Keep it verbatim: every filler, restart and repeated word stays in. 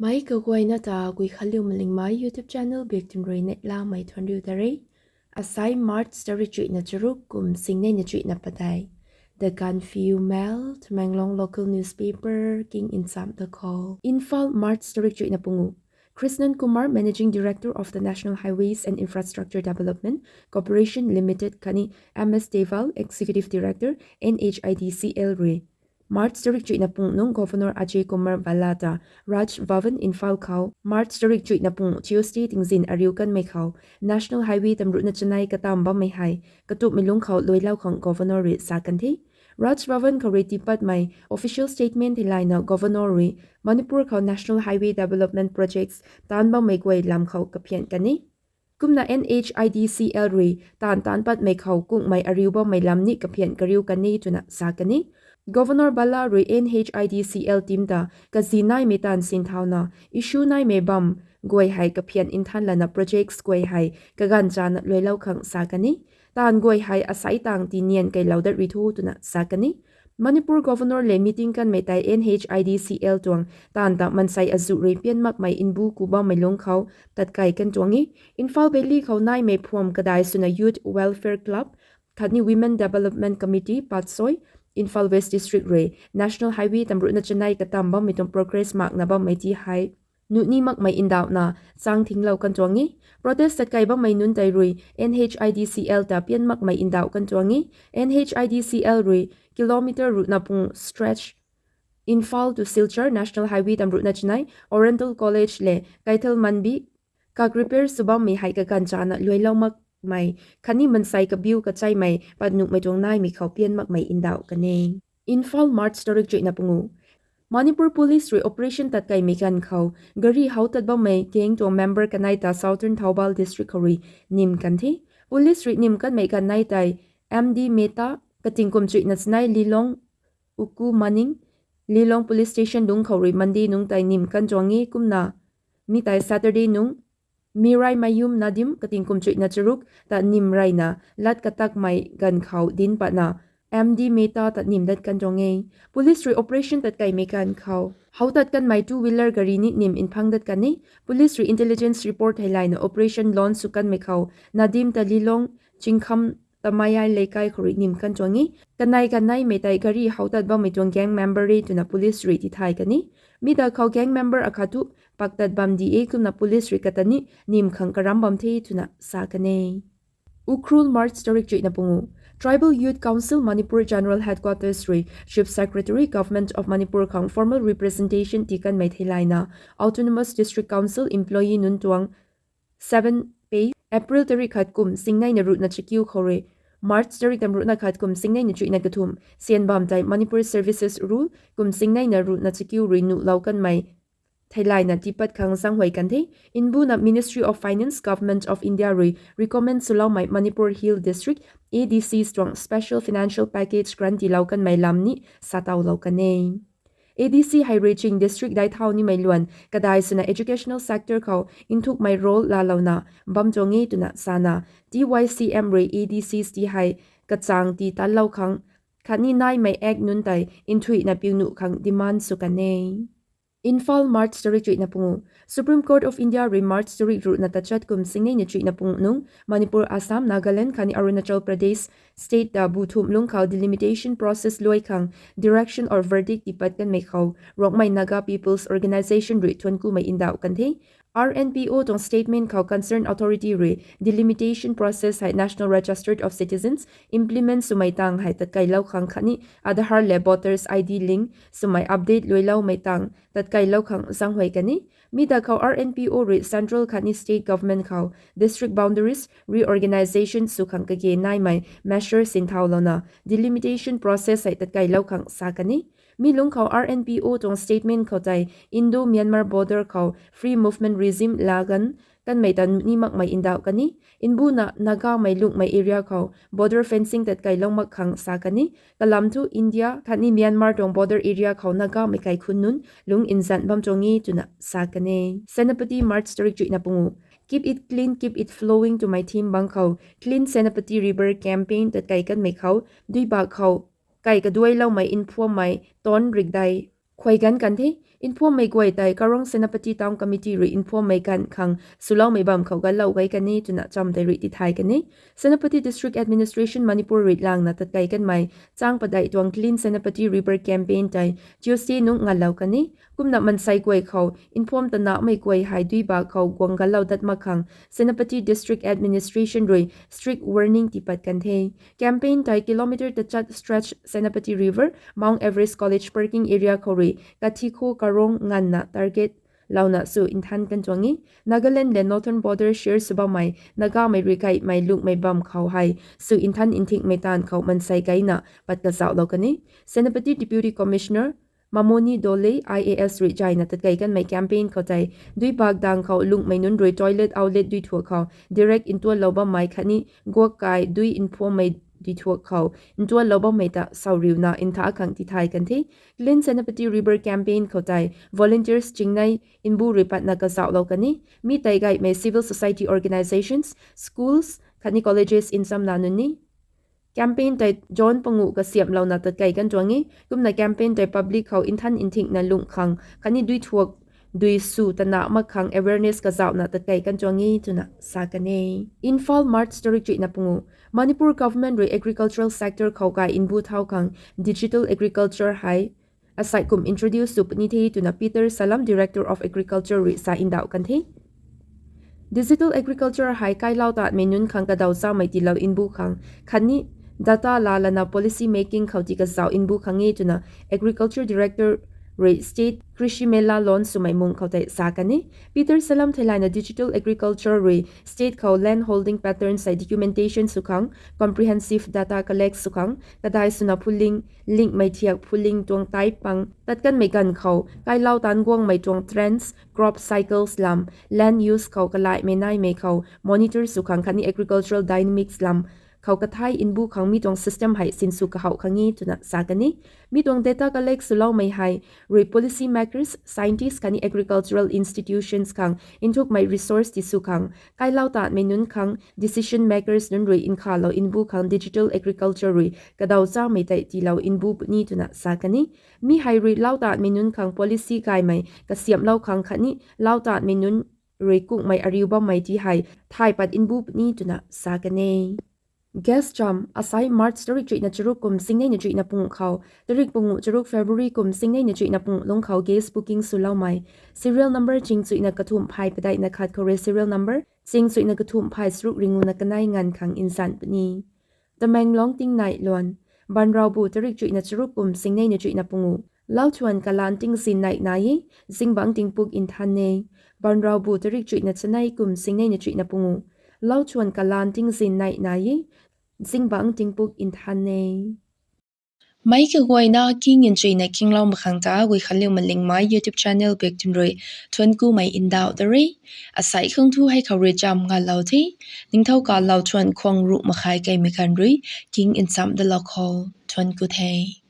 Mei kaguayna ta Guikhanliu Malingmei YouTube channel bik tun rui neihlamei thuanriu ta re. Asai March tarik chuihna charuk kum singneina chuihna padeih. The Gaanphiu Mail, Tamenglong local newspaper king nchamh ta khou. Imphal, March tarik chuihna pungu. Krishnan Kumar, Managing Director of the National Highways and Infrastructure Development Corporation Limited khatni M S Deval, Executive Director, N H I D C L rui March tarik chuihna pung nung Governor Ajay Kumar Bhalla ta Raj Bhavan, Imphal khou March tarik chuihna pung Tuesday tingzin ariu kanmei khou National Highway tamruhna chanei katam bammei hei katupmei lungc khou luailou khang Governor rui sa kan the. Raj Bhavan khou rui tiipatmei official statement theilayna Governor rui Manipur khou National Highway Development Projects taanc bammei guay lam khou kaphian kan e. Kumna N H I D C L rui taanv taanc patmei khou kungmei ariu bammei lam ni kaphian kariu kan e twna sa kan e. Governor Bhalla rui N H I D C L team ta kazi naimei taanv sinthauna issue naimei bam guay hei kaphian nthan lana projects guay hei kaganv chana luailou khang sa kan e. Taanv guay hei asai tang tinian keilou dat ri thu twna sa kan e. Manipur Governor le meeting kanmei tei N H I D C L tuang taanv ta mansei azuh rui pian makmei mbu ku bammei lungc khou tatkai kan tuang e. Imphal Valley khou naimei phuam kadai swna Youth Welfare Club khatni Women Development Committee, Patsoi, Imphal West District rui National Highway tamruhna chanei katam bammei tuang progress makna bammei ti hei nuh ni makmei ndauhna chang thinglou kan tuang e. Protest tatkai bammei nunc tei rui N H I D C L ta pian makmei ndauh kan tuang e. N H I D C L rui kilometer ruhna pung stretch Imphal to Silchar National Highway tamruhna chanei, Oriental College le Keithelmanbi kak repair sw bammei hei kaganv chana luailou makmei khatni mansei kabiu kacheimei pat nuhmei tuang naimei khou pian makmei ndauh kan e. Imphal, March tarik chuihna pungu. Manipur Police rui operation tatkaimei ganv khou gari how tat bammei gang tuang member kanei ta Southern Thoubal District khou rui nim kan the. Police rui nim kanmei ganv nai tei M D Mehta, katingkum chuihna chanei, Lilong Uku Maning, Lilong Police Station lungc khou rui Monday nungc tei nim kan tuang e. Kumna mi tei Saturday nungc Miraimayum Nadim, katingkum chuihna charuk ta nim reyna lat katakmei ganv khou dinc patna M D Mehta ta nim dat kan tuang e. Police rui operation tatkaimei ganv khou how tat kanmei two wheeler gari ni nim nphang dat kan e. Police rui intelligence report theilayna operation launch sw kanmei khou Nadim ta Lilong Chingkham Tamayai Leikai khou rui nim kan tuang e. Kanei kaneimei tei gari how tat bammei tuang gang member e twna police rui tithay kan e. Mi da khou gang member akhat tu pak tat bam di e, kumna police rui kata ni nim khang karam bam the twna sa kan e. Ukhrul, March tarik chuihna pungu. Tribal Youth Council Manipur General Headquarters rui Chief Secretary, Government of Manipur khang formal representation tii kanmei theilayna Autonomous District Council employee nunc tuang seven pay April tarik khat kum singneina ruhna chakiu khou rui March tarik tamruhna khat kum singneina chuihna kathumh sian bam tei Manipur Services Rule kum singneina ruhna chakiu rui nuhlou kanmei theilayna tiipat khang zaenghuay kan the. Mbuna Ministry of Finance, Government of India rui recommend swloumei Manipur Hill District A D Cs tuang special financial package grant tiilou kanmei lam ni satawlou kan e. A D C hei rui ching district daic thau nimei luan kadai swna educational sector khou nthukmei role laalouna bam tuang e twna sana T Y C M rui A D Cs ti hei kachang tii tanlou khang khatni naimei act nunc tei nthuihna piu nuh khang demand sw kan e. Imphal, March tarik chuihna pungu. Supreme Court of India rui March tarik ruhna tachat kum singneina chuihna pung nung Manipur, Assam, Nagaland khatni Arunachal Pradesh state ta bu thumh lungc khou delimitation process luai khang direction or verdict tiipat kanmei khou Rongmei Naga People's Organisation rui thuanc kumei ndauh kan the. R N P O tuang statement khou concerned authority rui delimitation process hei National Register of Citizens implement swmei tang hei tatkailou khang khatni Aadhaar le voters I D link swmei update luailoumei tang tatkailou khang zaenghuay kan e. Mi da khou R N P O rui central khatni state government khou district boundaries reorganisation sw khang kage naimei measure sinthaulouna delimitation process hei tatkailou khang sa kan e. Mi lungc khou R N P O tuang statement khou tei Indo-Myanmar border khou free movement regime laa gan kanmei ta nuh ni makmei ndauh kan e. Mbuna Nagamei lunghmei area khou border fencing tatkailou mak khang sa kan e. Kalam thu India khatni Myanmar tuang border area khou Nagamei kaikhunc nunc lungc nzan bam tuang e twna sa kan e. Senapati, March tarik chuihna pungu. Keep it clean, keep it flowing twmei theme bang khou Clean Senapati River campaign tatkai kanmei khou duibak khou kai kaduailoumei mphuammei ton rikdai khuay gan kan the. Informmei guay tei Karong Senapati Town Committee rui informmei ganv khang swloumei bam khou galou gay kan e twna cham tei rui tithay kan e. Senapati District Administration Manipur rui langna tatkai kanmei chang padeih tuang Clean Senapati River campaign tei Tuesday nungc ngalou kan e. Kumna mansei guay khou inform tanamei guay hei duibak khou guang galou dat mak khang Senapati District Administration rui strict warning tiipat kan the. Campaign tei kilometer tachat stretch Senapati River, Mount Everest College parking area khou rui Kathikho Karong nganvna target louna sw nthan kan tuang e. Nagaland le Northern Border share sw bammei Nagamei rui kaimei lunghmei bam khou hei sw nthan nthingmei taanv khou mansei gayna pat kazauhlou kan e. Senapati Deputy Commissioner Mamoni Dole, I A S rui zayna tatkei kanmei campaign khou tei duibak dang khou lunghmei nunc rui toilet outlet duithuak khou direct ntuanlou bammei khatni guak kai dui nphuammei duithuak khou ntuanlou bammei ta sauriuna ntha khang tithay kan the. Clean Senapati River campaign khou tei volunteers chingnei mbu rui patna kazauhlou kan e. Mi tei gaymei civil society organisations, schools khatni colleges nchamna nunc e. Campaign tei zone panguh kasiamhlouna tatkei kan tuang e. Kumna campaign tei public khou nthan nthingna lungh khang khatni duithuak dui sw tana mak khang awareness kazauhna tatkei kan tuang e twna sa kan e. Imphal, March tarik chuihna panguh. Manipur government rui agricultural sector khou kai mbu thau khang digital agriculture hei asei kum introduce sw puni the twna Peter Salam, Director of Agriculture rui sa ndauh kan the. Digital agriculture hei kailau tatmei nunc khang kadaw chamei tiilou mbu khang khatni data laalana policy making khou tii kazauh mbu khang e twna Agriculture Director rui State Krishi Mela launch swmei mung khou tei sa kan e. Peter Salam theilayna digital agriculture rui state khou land holding patterns hei documentation sw khang, comprehensive data collect sw khang, kadai swna phuling, lingmei thiak phuling tuang tai pang tat kanmei ganv khou kailau taanc guangmei tuang trends, crop cycles lam, land use khou kalaimei naimei khou monitor sw khang khatni agricultural dynamics lam khou kathai mbu khang mi tuang system hei sinsw kahouh khang e twna sa kan e. Mi tuang data collect swloumei hei rui policy makers, scientists khatni agricultural institutions khang nthukmei resource tisw khang, kailau tatmei nunc khang decision makers nunc rui nkhalou mbu khang digital agriculture rui kadaw chamei tei tiilou mbu puni twna sa kan e. Mi hei rui lau tatmei nunc khang policy kaimei kasiamhlou khang khatni lau tatmei nunc rui kunghmei ariu bammei ti hei thay pat mbu puni twna sa kan e. Guest cham: asei March tarik chuihna charuk kum singneina chuihna panguh khou tarik panguh charuk February kum singneina chuihna panguh lungc khou guest booking swloumei serial number ching chuihna kathumh phay padeihna khat khou rui serial number ching chuihna kathumh phay charuk ringuna kanei nganv khang nzan puni. Tamenglong tingnei luan: Banraubu tarik chuihna charuk kum singneina chuihna panguh, lauthuan kalaan tingzin neih nai e, zingbangc tingpuk nthan e. Banraubu tarik chuihna chanei kum singneina chuihna panguh, lauthuan kalaan tingzin neih nai e, zingbangc tingpuk nthan e. Meic kaguayna king nchuina kinglou mak khang ta Guikhanliu Malingmei YouTube channel bik twn rui thuanckumei ndauh da re. Asei khang thu hei khou rui cham ngalou the. Ningthouka lauthuan khwang ruh makhai keimei khan rui king nchamh dalou khou thuancku the.